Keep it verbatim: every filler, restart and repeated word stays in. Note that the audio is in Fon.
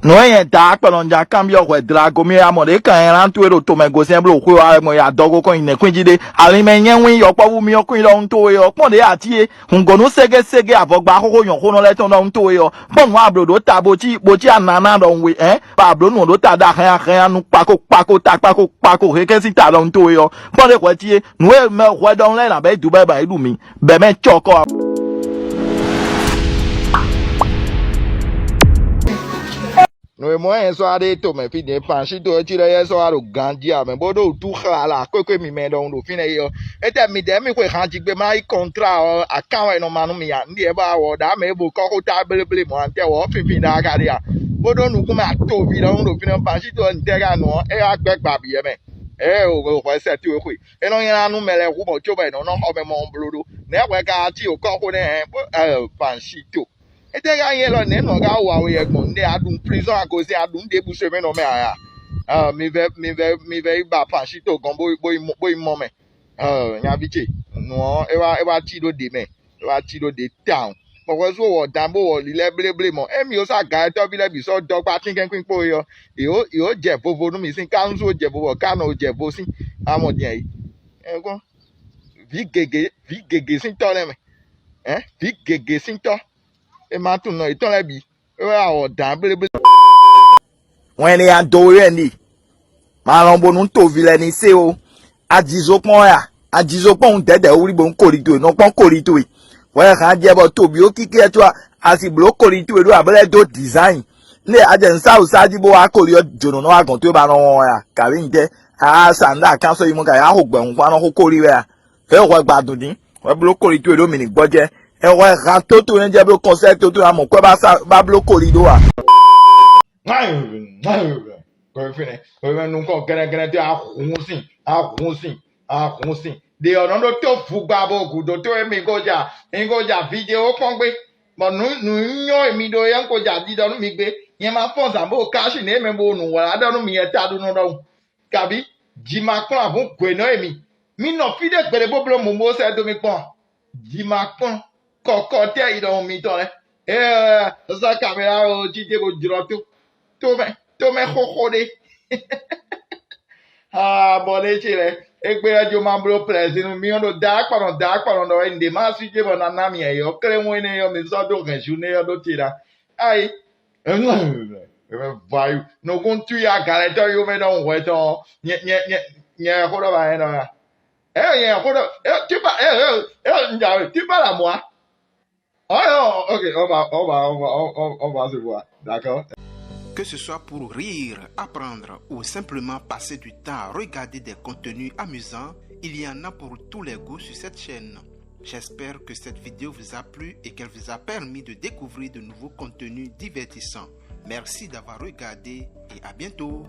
Nǔ e nyɛ da akpɛlɔnja kanbyɔ́ hwɛ dlago mì wɛ a mɔ ɖě kan nylá towe ɖo tomɛ gosɛn bló xwé wa wɛ gbɔn yi adɔgo kɔn nyi nɛ̌kwín jí ɖé. Ali mɛ nyɛ wín yɔkpɔ́vú mì ɔ́ kwín ɖɔhun towe ɔ́ kpɔ́n ɖě ati e hǔngɔ́nú ségéségé avɔgba xóxó nyɔ̌xónɔ lɛ́ɛ tɔn ɖɔhun towe ɔ́ kpɔ́n nǔ a blǒ ɖó ta bó cí bó cí ananá ɖɔhun we hɛn bɔ a blǒ nǔ ɖó ta ɖó ahɛn ahɛn nu kpako kpako ta kpako kpako hekɛ́n sín ta ɖɔhun towe ɔ́ kpɔ́n ɖě hwɛ cí é. Nǔ e mɛ hwɛ ɖɔhun lɛ́ɛ nǎ bɛ́ dǔ bɛ́ ba yi ɖu mì bɛ̌ mɛ cɔ́ kɔ́ ǎ. Nǔ e mɔ wɛ nyɛ sɔ́ wá ɖe tomɛ fí din e Panshito ɔ́ cí lɛ́ yɛ sɔ́ wá ɖo ganjí ǎ mɛ bó ɖo wǔtu xlala kwékwe mimɛ ɖɔhun ɖo fínɛ́ é ɔ́, étɛ́ midɛɛ mì xwe hanjigbe má yí kɔntrá ɔ́, akán wɛ è nɔ ma nú mi ǎ. Un ɖíe bɔ a wɔ ɖǎ mɛ e bo kɔ́xota bléblé mɔ̌ ǎ, ntɛ́ wɔ ɔ́ finfin ɖa ka ɖe a? Bó ɖó nukún mɛ atovi ɖɔhun ɖo fínɛ́. Panshito ɔ́, ntɛ́ ka nǔ ɔ́, é wá gbɛ́ gba bǐ yɛ mɛ. Ée o hwɛ sɛ towe xwe, é nɔ nylá nú mɛ lɛ́ɛ hu mɔ̌ cóbɔ è nɔ nɔ xɔ mɛ mɔ bló ɖó. Nɛ̌ hwɛ ka cí o kɔ́xo nɛ́ hɛn Panshito? Étɛ́ ka nyí élɔ́ nɛ̌ nɔ ka wa we yɛ gbɔn? Un ɖe a ɖu prison a gosín a ɖu nǔ ɖěbǔ semɛnɔ mɛ ǎ ya? Mi vɛ mi vɛ mi vɛ yi ba Panshito gɔn bó bó yi mɔ- bó yi mɔ mɛ. Nyaví ce, nǔ ɔ́ é wá é wá cí ɖó ɖě mɛ, é wá cí ɖó ɖě tawun. Bɔ hwɛzú wɔ dan bó wɔ lilɛ bléblé mɔ émi ó sá ga etɔ́ví lɛ́ɛ bǐ sɔ́ dɔgba tínkɛ́nkwín kpó é ɔ́, yǒ yǒ jɛ vovo nú mi sín ká nú sú jɛ vovo ká nɔ jɛ vo sín amɔ din ayǐ. Vǐ gěgé vǐ gěgé sín tɔ́ lɛ́ɛ mɛ, vǐ gěgé sín tɔ́. E ma tunwun nɔ yětɔn lɛ́ɛ bǐ, é wɛ a wɔ dǎn bléblé. Wɛn e a dó we wɛ un ɖe. Ma lɔn bónú toví lɛ́ɛ ní se ó. Ajizo kpɔ́n wɛ a? Ajizo kpɔ́n un dɛ̌dɛ̌ wlí bónú koli towe nɔ kpɔ́n koli towe. Hwɛ hǎn jɛ bɔ tobyó kíké ɛ có a si blǒ koli towe ɖó abɔ lɛ́ɛ dó dizanyi. Nde a jɛ nǔsáwǔsá jí bó wá koli ɔ́ jǒnɔ nɔ wá gɔ̌n towe ba nɔ wɔn wɛ a? Kàwé nyí tɛ́? Aa sa nǔ ɖo akán sɔ́ yi mɔ ka yá xo gbɛ̌hunfún anɔ xó koli wɛ a? Hě hwɛ gba dùn dín, hwɛ bló koli towe ɖó mǐ ní gbɔjɛ́. Hwɛ hǎn tó towe jɛ bló kɔnsɛ́ tó towe amɔ kwɛ́ ba sa ba bló koli ɖó a? Fínɛ́, nukɔn gɛ́nɛgɛ́nɛ tó ahun sin, ahun sin, ahun sin. Ɖe ɔ́ nɔ ɖó tó vugba bó gǔdo tó émi kó ja, mi kó ja vijɛ ó kpɔ́n gbé. Bɔ nǔ nǔ nyɔ́ e mi ɖó é kó ja ɖiɖɔ nú mi gbé. Nyɛ ma fɔ́n zǎn bó ká sin nǔ e mɛ bo nǔ wlá ɖɔ nú mi yɛ ta ɖó nɔ ɖɔhun. Kabǐ jǐ ma kplɔ́n avǔn gwěnɔ e mi. Mi nɔ fí ɖé gbeɖé bó bló mǔ bó sɛ́ dó mi kpɔ́n a? Jǐ ma kplɔ́n kɔkɔtɛ́ yi ɖɔhun mitɔn lɛ́ɛ. Ee, zɔ́ kamɛ́ra o jíjɛ bó jlɔ́ tó tómɛ tómɛ xóxó ɖé. Aa, bɔ ɖé ce lɛ́ɛ, égbé ɔ́ jó ma bló plɛ̌zin nú mì ɔ́ ɖo daákpɔnɔ daákpɔnɔ ɖɔ wɛ un ɖě ma sí ce bɔ ná ná mì ayǐ ɔ́, kléwún énɛ́ ɔ́, mi sɔ́ dó hɛn zǔnée ɔ́ ɖó te ɖa. Ayi, vɔ̌ ayi, nukúntú ya gǎlɛtɔ́ yó mɛ ɖɔhun hwɛ tɔn ɔ́, nyɛ nyɛ nyɛ nyɛ xó ɖɔ ba nyɛ ɖɔ ya. Ɛ nyɛ xó ɖɔ ɛ tipa ɛ ɛ ɛ un ja we tipa la mɔa. Oh non, ok, on va on va on va on va on va se voir, d'accord. Que ce soit pour rire, apprendre ou simplement passer du temps à regarder des contenus amusants, il y en a pour tous les goûts sur cette chaîne. J'espère que cette vidéo vous a plu et qu'elle vous a permis de découvrir de nouveaux contenus divertissants. Merci d'avoir regardé et à bientôt.